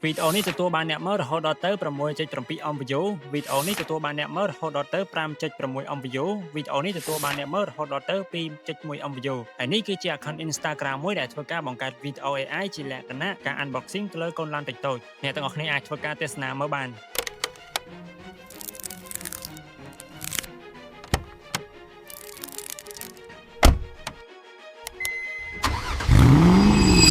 វីដេអូនេះទទួលបានអ្នកមើលរហូតដល់ទៅ 6.7 M view វីដេអូនេះទទួលបានអ្នកមើលរហូតដល់ទៅ 5.6 M view វីដេអូនេះទទួលបានអ្នកមើលរហូតដល់ទៅ 2.1 M view ហើយនេះគឺជា account Instagram មួយដែលធ្វើការបង្កើតវីដេអូ AI ជាលក្ខណៈការ unboxing ទៅលើកូនឡានតូចៗអ្នកទាំងអស់គ្នាអាចធ្វើការទស្សនាមើលបាន។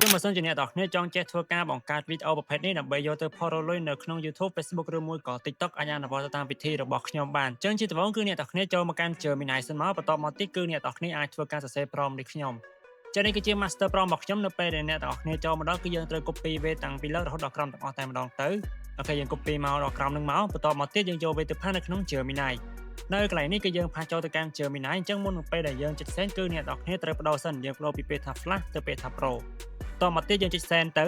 ចឹងបើសិនជាអ្នកទាំងអស់គ្នាចង់ចេះធ្វើការបង្កើតវីដេអូប្រភេទនេះដើម្បីយកទៅផុសរកលុយនៅក្នុង YouTube, Facebook ឬមួយក៏ TikTok អាចអនុវត្តទៅតាមវិធីរបស់ខ្ញុំបានចឹងជាដំបូងគឺអ្នកទាំងអស់គ្នាចូលមកកាន់ Gemini សិនមកបន្ទាប់មកទៀតគឺអ្នកទាំងអស់គ្នាអាចធ្វើការសរសេរ prompt នេះខ្ញុំចឹងនេះគឺជា master prompt របស់ខ្ញុំនៅពេលដែលអ្នកទាំងអស់គ្នាចូលមកដល់គឺយើងត្រូវ copy វាតាំងពីលើរហូតដល់ក្រោមទាំងអស់តែម្ដងទៅOK យើង copy មកដល់ក្រោមនឹងមកបន្ទាប់មកទៀតយើងយកវាទៅpaste នៅក្នុង Gemini នៅកន្លែងនេះគឺយើង paste ចូលទៅកាន់ Gemini អញ្ចឹងមុននឹងពេលដែលយើងចុច send គឺអ្នកទាំងអស់គ្នាត្រូវប្ដូរសិនយើងប្ដូរពីពាក្យថា flash ទៅពាក្យថា pro តមកទៀតយើងចុច send ទៅ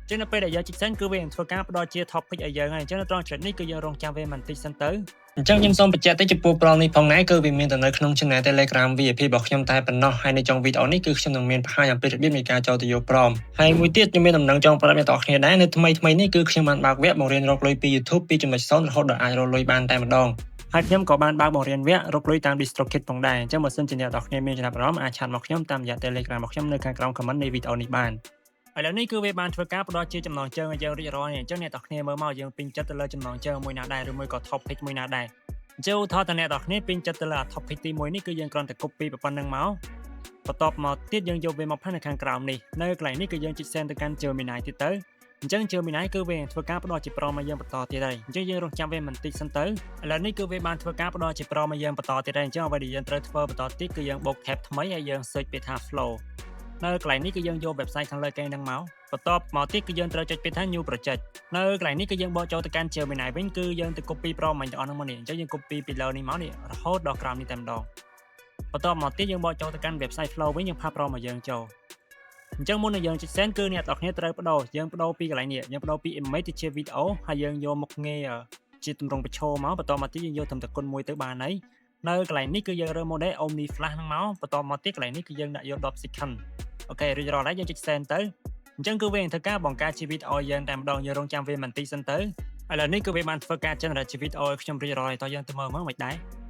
ចឹងនៅពេលដែលយើងចុច send គឺវានឹងធ្វើការផ្ដល់ជា topic ឲ្យយើងហើយអញ្ចឹងនៅត្រង់ចំណុចនេះគឺយើងរងចាំវាបន្តិចសិនទៅអញ្ចឹងខ្ញុំសូមបញ្ជាក់តិចចំពោះ prompt នេះផងដែរគឺវាមានតែនៅក្នុង channel Telegram VIP របស់ខ្ញុំតែប៉ុណ្ណោះហើយនៅចុងវីដេអូនេះគឺខ្ញុំនឹងមានបង្ហាញអំពីរបៀបនៃការចូលទៅយក prompt ហើយមួយទៀតខ្ញុំមានដំណឹងចង់ប្រាប់អ្នកទាំងអស់គ្នាដែរនៅថ្មីថ្មីនេះគឺខ្ញុំបានបើកវគ្គបង្រៀនរកលុយពី YouTube ពីចំណុច0រហូតដល់អាចរកលុយបានតែម្ដងហើយខ្ញុំក៏បានបើកបង្រៀនវគ្គរកលុយតាម DistroKid ផងដែរអញ្ចឹងបើសិនជាអ្នកទាំងអស់គ្នាមានចំណាប់អារម្មណ៍អាច chat មកខ្ញុំតាមរយៈ Telegram របស់ខ្ញុំនៅខាងក្រោម comment នៃវីដេអូនេះបានឥឡូវនេះគឺវាបានធ្វើការផ្ដល់ជាចំណងជើងឲ្យយើងរួចរាល់ហើយអញ្ចឹងអ្នកទាំងគ្នាមើលមកយើងពេញចិត្តទៅលើចំណងជើងមួយណាដែរឬមួយក៏ topic មួយណាដែរអញ្ចឹងឧទាហរណ៍តើអ្នកទាំងគ្នាពេញចិត្តទៅលើ topic ទី1នេះគឺយើងគ្រាន់តែ copy ប៉ុណ្្នឹងមកបន្ទាប់មកទៀតយើងយកវាមក paste នៅខាងក្រោមនេះនៅកន្លែងនេះគឺយើងចុច send ទៅកាន់ Gemini ទៀតទៅអញ្ចឹង Gemini គឺវានឹងធ្វើការផ្ដល់ជា prompt មកយើងបន្តទៀតហើយអញ្ចឹងយើងរងចាំវាបន្តិចសិនទៅឥឡូវនេះគឺវាបានធ្វើការផ្ដល់ជា prompt មកយើងបន្តទៀតហើយអញ្ចឹងអ្វីដែលយើងត្រូវធ្វើបន្តទៀតគឺយើងបូក tab ថ្មីហើយយើង search ពាក្យថា flow នៅកន្លែងនេះគឺយើងយក website ខាងលើគេហ្នឹងមកបន្ទាប់មកទៀតគឺយើងត្រូវចុចពាក្យថា new project នៅកន្លែងនេះគឺយើងបកចូលទៅកាន់ Gemini វិញគឺយើងទៅ copy prompt មិញទាំងអស់ហ្នឹងមកនេះអញ្ចឹងយើង copy ពីលើនេះមកនេះរហូតដល់ក្រោមនេះតែម្ដងបន្ទាប់មកទៀតយើងបកចូលទៅកាន់ website flow វិញយើង paste prompt មកយើងចូលអញ្ចឹងមុននឹងយើងចុច send គឺអ្នកទាំងគ្នាត្រូវប្ដូរយើងប្ដូរពីកន្លែងនេះយើងប្ដូរពី image ទៅជា video ហើយយើងយកមុខងារជាទម្រង់បញ្ឈរមកបន្ទាប់មកទៀតយើងយកត្រឹមតែគុណមួយទៅបានហើយនៅកន្លែងនេះគឺយើងរើស model Omni Flash ហ្នឹងមកបន្ទាប់មកទៀតកន្លែងនេះគឺយើងដាក់យក10 second OK រួចរាល់ហើយយើងចុច send ទៅអញ្ចឹងគឺវានឹងធ្វើការបង្កើតជីវិតឲ្យយើងតែម្ដងយើងរងចាំវាបន្តិចសិនទៅឥឡូវនេះគឺវាបានធ្វើការ generate ជីវិតឲ្យខ្ញុំរួចរាល់ហើយតោះយើងទៅមើលមើលមិនដែរ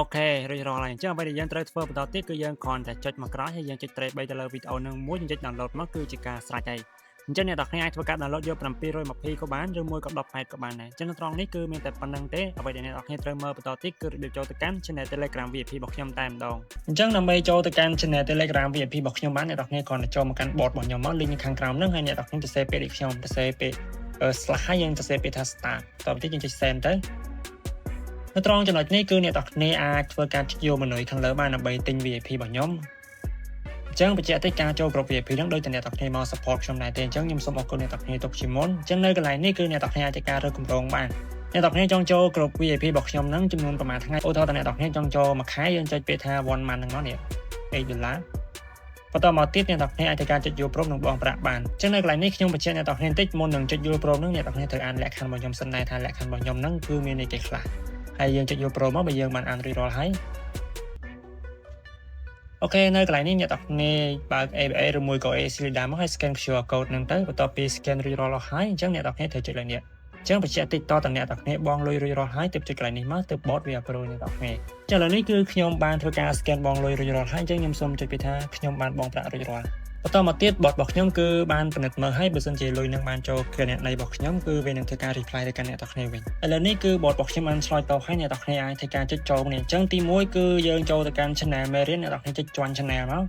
OK រួចរាល់ហើយអញ្ចឹងអ្វីដែលយើងត្រូវធ្វើបន្តទៀតគឺយើងគ្រាន់តែចុចមកក្រោយហើយយើងចុចត្រេ3ទៅលើវីដេអូនឹងមួយយើងចុច download មកគឺជាការស្រេចហើយអញ្ចឹងអ្នកទាំងគ្នាអាចធ្វើការ download យក720ក៏បានឬមួយក៏18ក៏បានដែរអញ្ចឹងត្រង់នេះគឺមានតែប៉ុណ្្នឹងទេអ្វីដែលអ្នកទាំងគ្នាត្រូវមើលបន្តទៀតគឺរបៀបចូលទៅកាន់ Channel Telegram VIP របស់ខ្ញុំតែម្ដងអញ្ចឹងដើម្បីចូលទៅកាន់ Channel Telegram VIP របស់ខ្ញុំបានអ្នកទាំងគ្នាគ្រាន់តែចូលមកកាន់ bot របស់ខ្ញុំមក link នៅខាងក្រោមហ្នឹងហើយអ្នកទាំងគ្នាទៅសេពាក្យដូចខ្ញុំទៅសេពាក្យ slash ហើយយើងទៅសេពាក្យថា start តទៅទៀតយើងចុច send ទៅនៅត្រង់ចំណុចនេះគឺអ្នកទាំងគ្នាអាចធ្វើការចុចយក menu ខាងលើបានដើម្បីទិញ VIP របស់ខ្ញុំអញ្ចឹងបញ្ជាក់តិចការចូលក្រុម VIP ហ្នឹងដូចតែអ្នកទាំងគ្នាមក support ខ្ញុំដែរទេអញ្ចឹងខ្ញុំសូមអរគុណអ្នកទាំងគ្នាទុកជាមុនអញ្ចឹងនៅកន្លែងនេះគឺអ្នកទាំងគ្នាអាចការរើសកម្រងបានអ្នកទាំងគ្នាចង់ចូលក្រុម VIP របស់ខ្ញុំហ្នឹងចំនួនប្រហែលថ្ងៃឧទាហរណ៍តែអ្នកទាំងគ្នាចង់ចូលមួយខែយើងចុចពាក្យថា one month ហ្នឹងមកនេះ8ដុល្លារបន្តមកទៀតអ្នកទាំងគ្នាអាចធ្វើការចុចយល់ព្រមនិងបង់ប្រាក់បានអញ្ចឹងនៅកន្លែងនេះខ្ញុំបញ្ជាក់អ្នកទាំងគ្នាបន្តិចមុននឹងចុចយល់ព្រមហ្នឹងអ្នកទាំងគ្នាត្រូវអានលក្ខខណ្ឌរបស់ខ្ញុំសិនដែរថាលក្ខខណ្ឌរបស់ខ្ញុំហ្នឹងគឺមានអីគេខ្លះហើយយើងចុចយល់ព្រមមកបើយើងបានអានរួចរាល់ហើយ OK នៅកន្លែងនេះអ្នកទាំងគ្នាបើក ABA ឬមួយក៏ ACLEDA មកហើយ scan QR code ហ្នឹងទៅបន្ទាប់ពី scan រួចរាល់អស់ហើយអញ្ចឹងអ្នកទាំងគ្នាត្រូវចុចលើនេះអញ្ចឹងបញ្ជាក់តិចតតអ្នកទាំងគ្នាបងលុយរួចរាល់ហើយទើបចុចកន្លែងនេះមកទើប bot វា approve អ្នកទាំងគ្នាចឹងឥឡូវនេះគឺខ្ញុំបានធ្វើការ scan បងលុយរួចរាល់ហើយអញ្ចឹងខ្ញុំសូមចុចពីថាខ្ញុំបានបងប្រាក់រួចរាល់បន្តមកទៀត bot របស់ខ្ញុំគឺបានពិនិត្យមើលហើយបើសិនជាលុយនឹងបានចូលគណនីរបស់ខ្ញុំគឺវានឹងធ្វើការ reply ទៅកាន់អ្នកទាំងគ្នាវិញឥឡូវនេះគឺ bot របស់ខ្ញុំបានឆ្លើយតបហើយអ្នកទាំងគ្នាអាចធ្វើការចុចចូលនេះអញ្ចឹងទី1គឺយើងចូលទៅកាន់ channel មេរៀនអ្នកទាំងគ្នាចុច join channel មក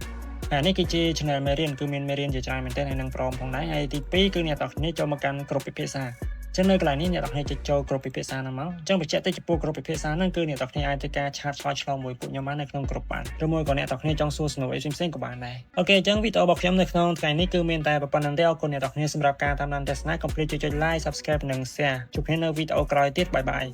ហើយនេះគឺជា channel មេរៀនគឺមានមេរៀនជាច្រើនមែនទែនហើយនឹងព្រមផងដែរហើយទី2គឺអ្នកទាំងគ្នាចូលមកកាន់ក្រុមពិភាក្សាចឹងនៅកន្លែងនេះអ្នកទាំងគ្នាចុចចូលក្រុមពិភាក្សាហ្នឹងមកអញ្ចឹងបញ្ជាក់ទៅចំពោះក្រុមពិភាក្សាហ្នឹងគឺអ្នកទាំងគ្នាអាចធ្វើការ chat ឆ្លើយឆ្លងមួយពួកខ្ញុំបាននៅក្នុងក្រុមបានឬមួយក៏អ្នកទាំងគ្នាចង់សួរសំណួរអីផ្សេងៗក៏បានដែរ OK អញ្ចឹងវីដេអូរបស់ខ្ញុំនៅក្នុងថ្ងៃនេះគឺមានតែប៉ុណ្្នឹងទេអរគុណអ្នកទាំងគ្នាសម្រាប់ការតាមដានទស្សនាកុំភ្លេចចុច like, subscribe និង share ជួបគ្នានៅវីដេអូក្រោយទៀត bye bye.